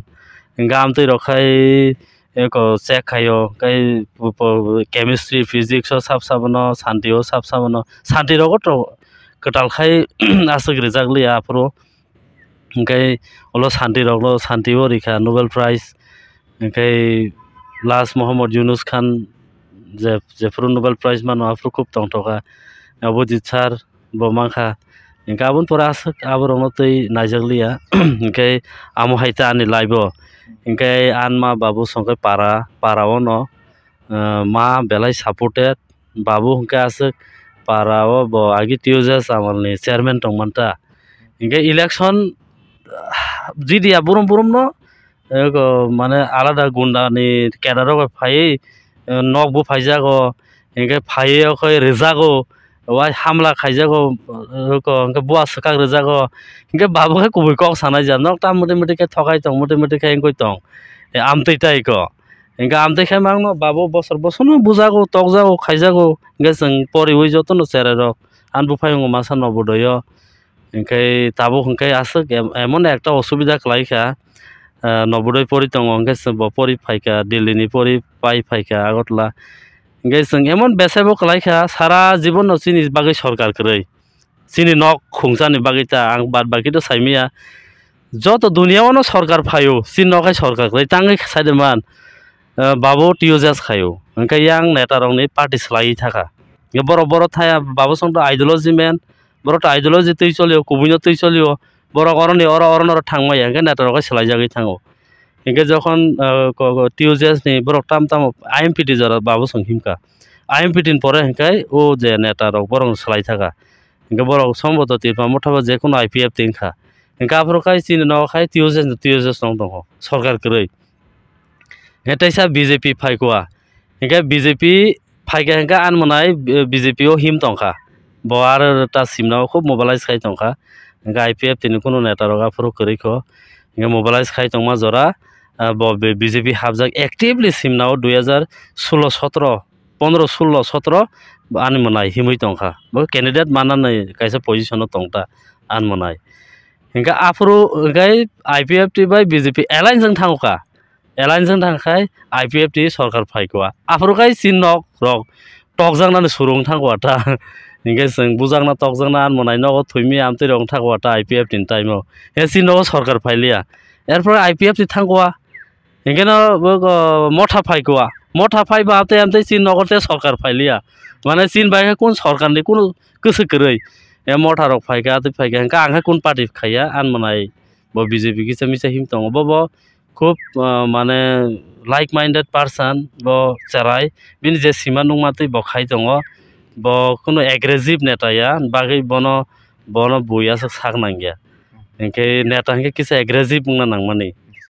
Hinkhe amtwi rok khai eko check khaio, tei po-, po-, chemistry, physics o sab sabono, santi o sab sabono, santi rogo to kwtal khai aswk rijak liya aphuru. Hinkhe ulo santi rokno, santi o rikha Nobel Prize. Hinkhe last Mohammad Yunus Khan je, jephuru Nobel Prize mano aphuru khub tongthokha. Abhijit sir bo mankha. Hinkhe aboni pore aswk aborokno twi naijakliya. Hinkhe amo hai ta ani life o. Hinkhe ani ma babu songkhe para, para ono, ah, ma belai supported. Babu hinkhe aswk para o bo agi T U J S amal ni chairman tongmanta. Hinkhe election, ah, jidiya burum burum no eko mane alada gunda ni cadre rok bai phaiwi, eh, nok bo phaijago, hinkhe phaiwi o khe rijago, wai hamla khaijago, eh, eko hinkhe bua swkak rijago, hinkhe babu khe kubui kok sanai ja, nok ta muti muti khe thokai tong, muti muti khe wngwi tong, eh, amtwi tai ko, hinkhe amtwi khe mangno babu bosor bosor no bujago, tokjago, khaijago, hinkhe chwng poriwi jotono cherai rok ani buphai wngo masa Nobodoyo. Hinkhe tabuk hinkhe aswk em-, emon ekta osubida kwlaikha, ah, Nobodoy pori tongo, hinkhe se bo pori phaikha, Delhi ni pori pai phaikha Agartala. Hingke chwng emon besebo kwlai kha, sara jibon no chini bagwi sorkar kwrwi, chini nok khungsa ni bagwi ta, ang bad baki to sai maya. Joto duniya o no sorkar phaio, chini nok hai sorkar kwrwi tangwi sai de man, eh, babo T O J S khaio. Hingke yang neta rok ni party swlaiwi thakha. Borok, borok thaya babo song to ideology man, borok to ideology twi cholio, kubui no twi cholio. Borok oroni oro, oro noro thangmaya, hingke neta rok hai swlaijagwi thango. Hingke jokhon, ah, ko, ko, T O J S ni borok tam tamo I M P T jora babu song himkha. I M P T ni pore hingke o je neta rok borok swlai thaka. Hingke borok somboto Tipra Motha bo je kono I P F T wngkha. Hingke aphuru khai chini nogo khai T O J S ni T O J S tong tongo, sorkar kwrwi. Hingke teisa B J P phaikwa. Hingke B J P phaikha hingke ani mwnai, eh, B J P o him tongkha. Bo aro ta simna o khub mobilize khai tongkha. Hingke I P F T ni kunu neta rok aphuru kwrwi kho. Hingke mobilize khai tongma jora, ah, bo B-, B J P hapjak actively simna o dui hajar solo sotro, pondro solo sotro ani mwnai himwi tongkha. Bo candidate manani kaisa position o tongta ani mwnai. Hingke aphuru hingke I P F T bai B J P alliance wng thango kha. Alliance wng thang khai I P F T sorkar phaikwa. Aphuru khai chini nok rok tokjaknani surung thangkwa ta. Hingke chwng bujakna tokjakna ani mwnai nogo thwimi amtwi rok thangkwa ta I P F T ni time o. He chini nogo sorkar phailiya. Erpore I P F T thangkwa. Hingke no bo, bo Motha phaikwa. Motha phaiba amtwi amtwi chini nogo tei sorkar phailiya. Mane chini bai khe kun sorkar ni kunu kwswk kwrwi. E Motha rok phaikha, amtwi phaikha. Hingke ang khe kun party khaiya ani mwnai. Bo B J P kisa misa him tongo. Bo, bo khub, ah, mane like minded person, bo cherai, bini je sima nungma twi bo khai tongo, bo kunu aggressive neta ya, bagwi bono, bono bui aswk sak nangya, hinkhe neta hinkhe kisa aggressive wngna nangmani.